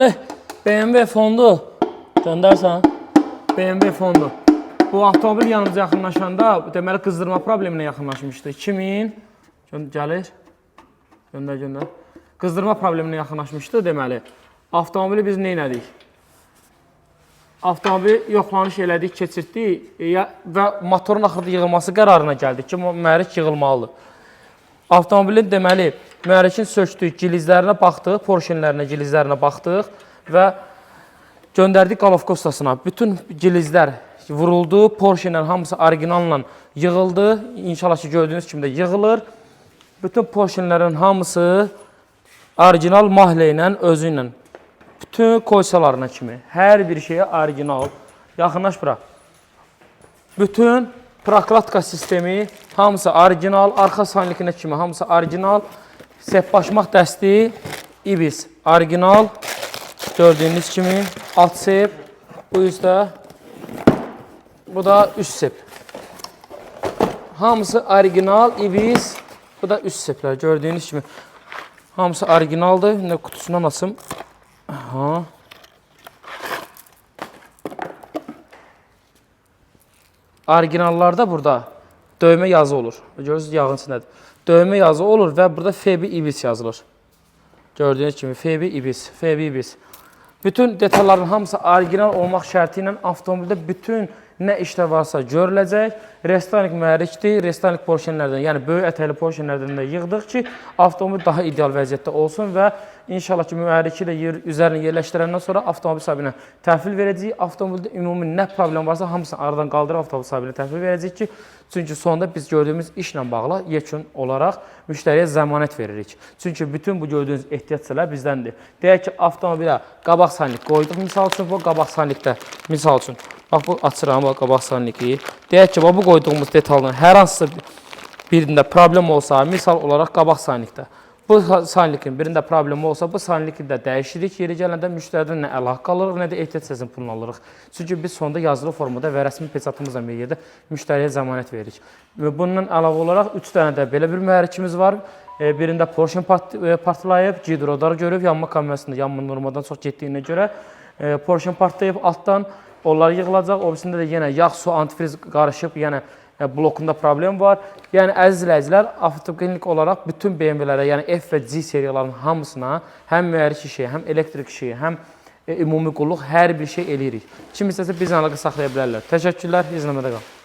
BMW fondu göndərsən. BMW fondu. Bu avtomobil yanımıza yaxınlaşanda, deməli qızdırma probleminə yaxınlaşmışdı. 2000 gəlir. Göndər, göndər. Qızdırma probleminə yaxınlaşmışdı deməli. Avtomobili biz nə elədik? Avtomobili yoxlanış elədik, keçirtdik və motorun axırda yığılması qərarına gəldik ki, mühərrik yığılmalıdır. Avtomobilin deməli mühərrikin sökdük, gilizlərinə baxdıq, porşenlərinə, gilizlərinə baxdıq və göndərdik qalovka ustasına. Bütün gilizlər vuruldu, porşenlər hamısı orijinalla yığıldı. İnşallah ki gördüyünüz kimi də yığılır. Bütün porşenlərin hamısı orijinal mahlə ilə, özü ilə. Bütün kolsalarına kimi, hər bir şeyə orijinal. Yaxınlaş bura. Bütün proklatka sistemi hamısı orijinal, arxa sanlikinə kimi hamısı orijinal. Sep başmaq dəsti Ibis orijinal. Gördüyünüz kimi alt sep, bu üstə, bu da üst sep. Hamısı orijinal Ibis, bu da üst seplər gördüyünüz kimi. Hamısı orijinaldır. İndi qutusundan açım. Aha. Orijinallarda burada döymə yazı olur. Görürsünüz yağın içindədir. Döymə yazı olur və burada FB Ibis yazılır. Gördüyünüz kimi FB Ibis, FB Ibis. Bütün detalların hamısı orijinal olmaq şərti ilə avtomobildə bütün nə işlə varsa görüləcək. Restyling mühərrikdir. Restyling porşenlərdən, yəni böyük ətəkli porşenlərdən də yığdıq ki, avtomobil daha ideal vəziyyətdə olsun və inşallah ki, mühərriki də yer, üzərinə yerləşdirəndən sonra avtomobil sahibinə təhvil verəcəyik. Avtomobildə ümumi nə problem varsa hamısını aradan qaldırıb avtomobil sahibinə təhvil verəcəyik ki, çünki sonda biz gördüyümüz işlə bağlı yekun olaraq müştəriyə zəmanət veririk. Çünki bütün bu gördüyünüz ehtiyat hissələr bizdəndir. Deyək ki, avtomobilə qabaq sanlik qoyduq. Misal üçün bu qabaq sanlikdə, misal üçün bax bu açıram bax qabaq sanliki. Deyək ki, bax bu qoyduğumuz detalın hər hansısa birində problem olsa, misal olaraq qabaq sanlikdə. Bu sanlikin birində problem olsa, bu sanliki də dəyişirik. Yeri gələndə müştəridən nə əlaqə alırıq, nə də ehtiyat hissəsinin pulunu alırıq. Çünki biz sonda yazılı formada və rəsmi peçatımızla bir yerdə müştəriyə zəmanət veririk. Və bundan əlavə olaraq 3 dənə də belə bir mühərrikimiz var. Birində porşen partlayıb, gidrodar görüb, yanma kamerasında yanma normadan çox getdiyinə görə porşen partlayıb altdan, onlar yığılacaq. O birisində də yenə yağ, su, antifriz qarışıb, yəni blokunda problem var. Yəni əziz izləyicilər, avtoklinik olaraq bütün BMW-lərə, yəni F və G seriyalarının hamısına həm mühərrik işi, həm elektrik işi, həm ümumi qulluq hər bir şey eləyirik. Kim istəsə bizlə əlaqə saxlaya bilərlər. Təşəkkürlər, izləmədə qalın.